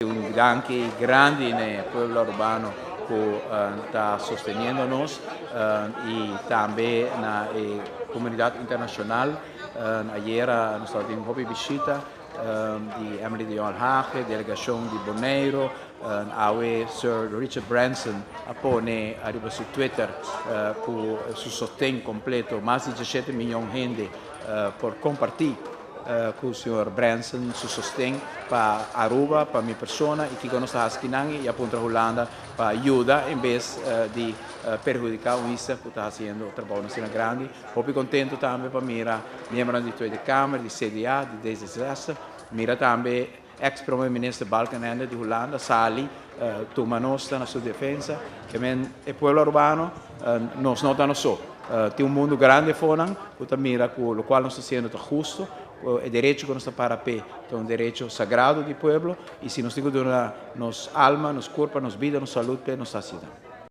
Un danki grandi na pueblo arubano cu ta sosteniendo nos y tambe na comunidad internacional. Ayera nos tabatin hopi bishita di Emily de Jong delegacion di Bonaire, awe Sir Richard Branson a pone ariba su Twitter cu su sosten completo, mas di 17 miyon hende por comparti cu señor Branson su sosten pa Aruba, pa mi persona y cu nos ta y a puntra Hulanda pa yuda en bes di perhudica un isla cu ta haciendo trabou asina grandi. Hopi contento tambe pa mira miembro di Tweede Kamer, di CDA, di D66, mira tambe ex-prome minister Balkenende di Hulanda, sali, tuma nos na su defensa, kiermen e pueblo arubano, nos no ta nos so. Tin un mundo grandi afo cu ta mira cu loke nos ta haciendo ta husto, e derecho cu nos ta para pe, ta un derecho sagrado di pueblo, y si nos tin cu nos alma, nos curpa, nos bida, nos salud, nos ta haciendo.